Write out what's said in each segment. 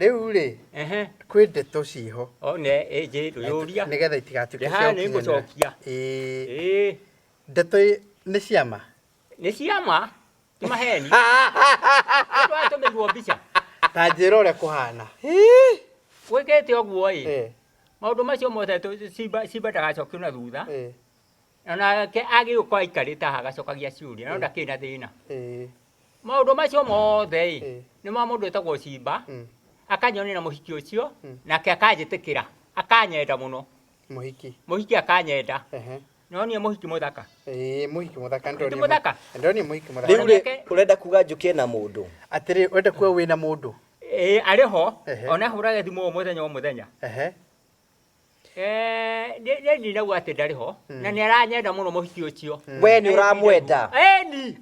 Rĩu rĩ, Ehe. kwĩ ndeto ciho. One ĩnjĩ ndũyũria. Nĩgetha itigatuĩke cia Ndĩhaha nĩ gũkinyanĩra. ngũcokia. Ĩĩ. Ĩĩ. Ndeto nĩ ciama. Nĩ ciama ti maheni. Andũ atũmĩirwo mbica. Ta njĩra ũrĩa kũhana. Gwĩkĩte ũguo ĩ. Eh, Maũndũ macio mothe Simba Simba ndagacokio na thutha. eh, Onake agĩũka aikarĩte haha agacokagia ciũria no ndakĩrĩ na thĩna. eh, Maũndũ macio mothe ĩ Eh. nĩ ma mũndũ wĩtagwo Simba mm, akanyonera mũhiki ũcio Mm. nake akanjĩtĩkĩra akanyenda mũno. Mũhiki. Mũhiki akanyenda. Ehe. No niĩ mũhiki mũthaka. Ĩĩ, mũhiki mũthaka Ti ndonire. mũthaka? Ndonire mũhiki mũthaka. Rĩu rĩ, ũrenda kuga njũke na mũndũ? Atĩrĩ, ũrenda kuga wĩna mũndũ? Ĩĩ arĩ ho Ehe. ona ahũraga thimũ o mũthenya o mũthenya. Ehe. Eh, nĩ ndinauga atĩ ndarĩ ho na nĩ aranyenda mũno mũhiki ũcio. We nĩ ũramwenda? Ĩni.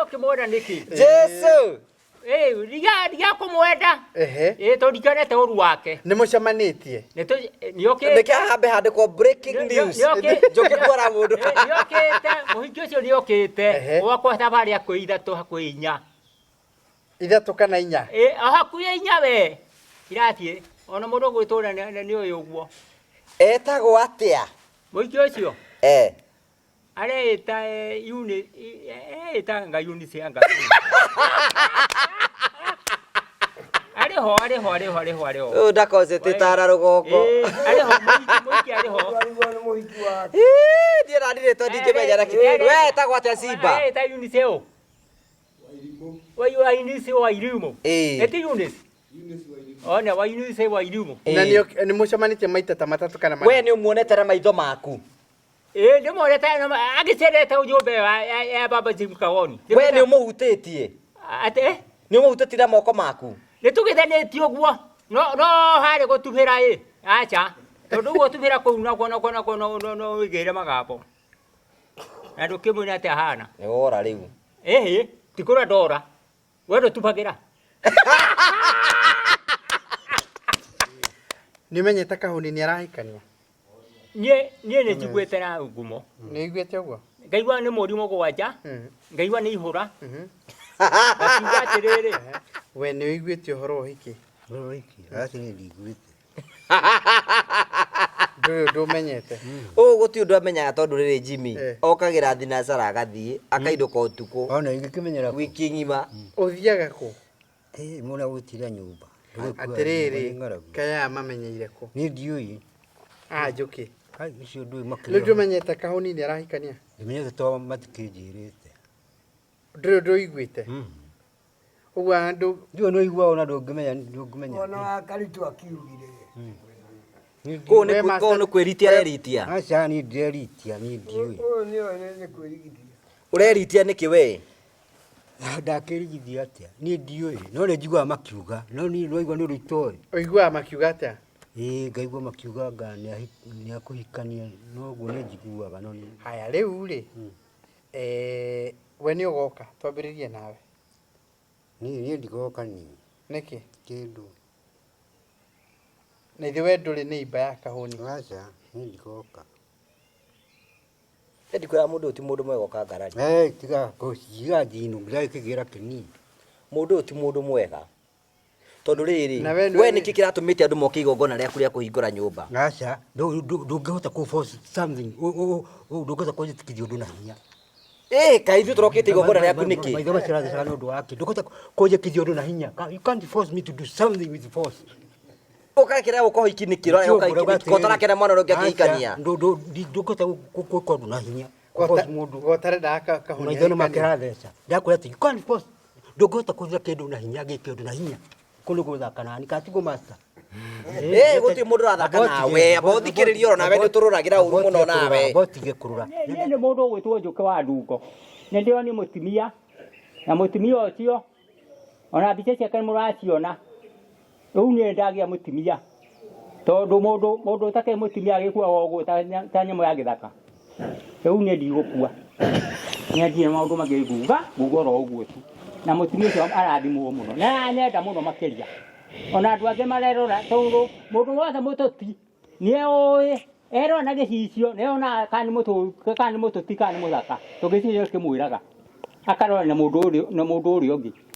Ũkĩmwenda nĩkĩ? Jesu! Ĩĩ, ndiga ndiga kũmwenda. Ehe. Ĩĩ tondũ ndikĩonete ũru wake. Nĩ mũcemanĩtie? Nĩ tũ nĩokĩte. Nĩkĩ hambe handĩkwo breaking news? Njũke kuona mũndũ. Nĩokĩte, mũhiki ũcio nĩokĩte. Ehe. Gwakwa thabarĩ hakuhĩ ithatũ hakuhĩ inya. Ithatũ kana inya? Ĩĩ, o hakuhĩ inya we. Irathiĩ. Ona mũndũ ũgwĩtũra nĩ ũyũ ũguo. Etagwo atĩa? Mũhiki ũcio Eh. areĩta Eunice, eĩta anga Eunice anga. Arĩ ho, arĩ ho, arĩ ho, arĩ ho, arĩ ho. Ũyũ ndakocete tara rũgongo. Ĩĩ, arĩ ho, mũhiki, mũhiki arĩ ho. Ĩĩ, Niĩ nani rĩtwa ndingĩmenya na kĩ. We etagwo atĩa Simba? Areĩta Eunice ũ? Wa Eunice wa Irimũ. Ĩĩ. Ĩti Eunice? One wa Eunice wa Irimũ. Na Ĩĩ. nĩ mũcemanĩtie maita ta matatũ kana mana? We nĩ ũmuonete na maitho maku. Ĩĩ ndĩmuonete agĩcerete nyũmba ĩyo ya baba Jim Kawoni. We nĩ ũmũhutĩtie. Atĩ? Nĩ ũmũhutĩtie na moko maku. Nĩ tũgĩthanĩtie ũguo no no harĩ gũtubĩra ĩ aca tondũ ũguo tubĩra kũu nakuo nakuo nakuo no no no wĩigĩire magambo na ndũkĩmwĩra atĩ ahana. Nĩ wora rĩu. Ĩhĩ ti kũra ndora we ndũtubagĩra. Nĩ ũmenyete Kahũni nĩ arahikania? Niĩ niĩ nĩ njiguĩte na ngumo. Nĩ ũiguĩte ũguo? Ngaigua nĩ mweri mũgwanja, ngaigua nĩ ihũra, Mhm. ngakiuga atĩrĩrĩ, We nĩ ũiguĩte ũhoro wa ũhiki? Aca niĩ ndiguĩte. Ndũrĩ ũndũ ũmenyete? Ũũ gũtirĩ ũndũ amenyaga tondũ rĩrĩ Jimmy Eh. okagĩra thinacara agathiĩ akainũka ũtukũ Ona ingĩkĩmenyera kũ? wiki ng'ima. Ũthiaga kũ? Ĩ, mũna gũtira nyũmba. Ndũgĩkua Atĩrĩrĩ, nyũmba nĩ ng'aragu. kaya mamenyeire kũ? Niĩ ndiũĩ. Ah, njũkĩ. Kai ũcio ndũĩ Rĩu makĩria. ndũmenyete Kahũni nĩ arahikania? Ndimenyete to matikĩnjĩrĩte. Ndũrĩ ũndũ ũiguĩte? Ũguo andũ Ndiũĩ nĩ ũiguaga ona ndũngĩmenya ndũngĩmenya. Ona wa Karitũ akiugire. Niĩ Kũu ndiũĩ. nĩ We master- kũu nĩ kwĩritia areritia. Aca niĩ ndireritia niĩ ndiũĩ. Ũyũ nĩwe nĩ kwĩrigithia. Ũreritia nĩkĩ we? Ndakĩrigithia atĩa? Niĩ ndiũĩ. No nĩ njiguaga makiuga. No niĩ nĩwaigua nĩ ũndũ itoĩ. ũiguaga makiuga atĩa? Ĩĩ ngaigua makiuga anga nĩ akũhikania. No ũguo nĩ njiguaga no nĩ Haya rĩu rĩ, eh, we nĩ ũgoka twambĩrĩrie nawe. niĩ niĩ ndigoka niĩ Nĩkĩ? kĩndũ. Na ithuĩ we ndũrĩ neighbor ya Kahũni. Aca niĩ ndigoka. Ndikwĩra mũndũ ũyũ ti mũndũ mwega ũkangarari. Eh, tiga kũciga njino ndagĩkĩgĩra kĩnini. Mũndũ ũyũ ti mũndũ mwega. Tondũ rĩrĩ, Na we nĩ- we nĩkĩ kĩratũmĩte andũ moke igongona rĩaku rĩa kũhingũra nyũmba? Aca ndũngĩhota kũ force something ndũngĩhota kũnjĩtĩkithia ũndũ na hinya. Ĩ, kaĩ ithuĩ tũrokĩte igongona rĩaku nĩkĩ? Maitho macio ũrathecaga nĩ ũndũ wake. Ndũngĩhota kũnjĩkithia ũndũ na hinya. You can't force me to do something with force. Ũgakĩrega gũka ũhiki nĩkĩ? Ũrarega gũka ũhiki nĩkĩ? Ko ũtarakena mwana ũrĩa ũngĩ akĩhikania? Ndũngĩhota gwĩka ũndũ na hinya. Kũ-force mũndũ. Gotarendaga Kahũni Maitho nĩ ahikanie. makĩratheca. Ndakwĩra atĩ you can't force ndũngĩhota kũhitha kĩndũ na hinya gĩke ũndũ na hinya. Kũu nĩ gũthaka nani kana tiguo master? Ĩ, gũtirĩ mũndũ ũrathaka nawe. Amba ũthikĩrĩrie oro nawe nĩ ũtũrũragĩra ũru mũno nawe. Amba ũtige kũrũra. Niĩ nĩ mũndũ ũgwĩtwo Njũkĩ wa Ndungo. Nĩ ndĩronio mũtumia, na mũtumia ũcio ona mbica ciake nĩ mũraciona. Rĩu niĩ ndagĩa mũtumia tondũ mũndũ mũndũ ũtakĩrĩ mũtumia agĩkuaga ũguo ta nyamũ ya gĩthaka. Rĩu niĩ ndigũkua. Niĩ ndirĩ na maũndũ mangĩ nguga, nguga oro ũguo tu. Na mũtumia ũcio arathimwo mũno na aranyenda mũno makĩria. Ona andũ angĩ marerora tondũ mũndũ wothe mũteti nĩeũĩ erora na gĩcicio nĩonaga kana nĩ mũtũ kana nĩ mũteti kana nĩ mũthaka tondũ gĩcicio kĩmwĩraga akarora na mũndũ ũrĩa ũngĩ.